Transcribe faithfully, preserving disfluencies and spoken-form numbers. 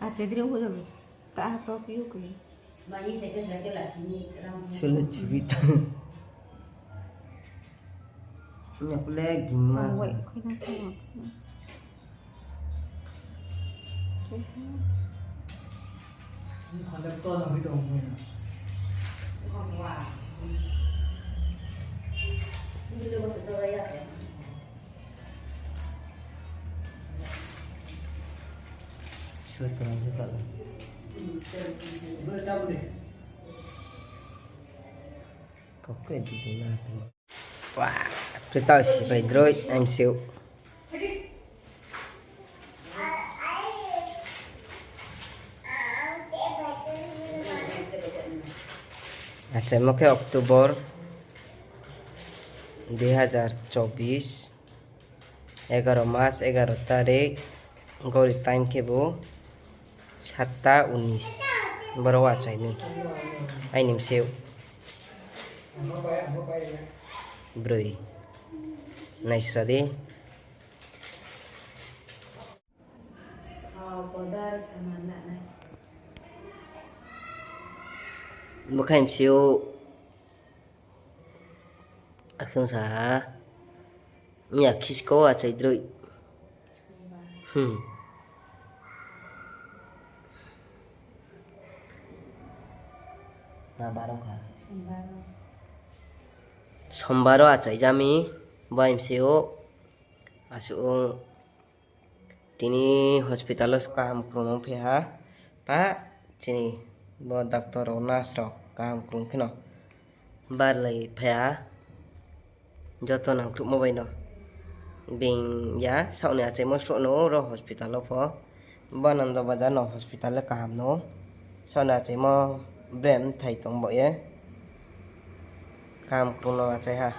Achai droi hoih yo. Ta ha to piu koi. Chule chubi ta. Nya pule gingma. Ang wai khoi na thang. Sutra, sutra. Kok khe di na. Wah, khe tao si bai droi, M C U. Achaimo khe October dui hazar chobbish, egaro mas, egaro tarik, gori time khe bo satta unis. Boro achai ni. Aini M C U. Broi. Naisa di. Bo khe M C U. Akhe sa ha. Miya khisko achai droi. Hmm. Na baro kha. Sombaro achai jami, bo M C U. Asuh o tini hospital o kaham krung no phai ha. Pa chini bo doctor rao, nurse rao kaham krung kheno barlai phai ha. Joto nangkhruhmo bai no. Being ya, saoh ni achaimo srouh no ro hospital o pho. Bo Ananda Bazar no hospital le kaham no. Saoh ni achaimo brem thai tong bo ye. Kaham krung no achai ha.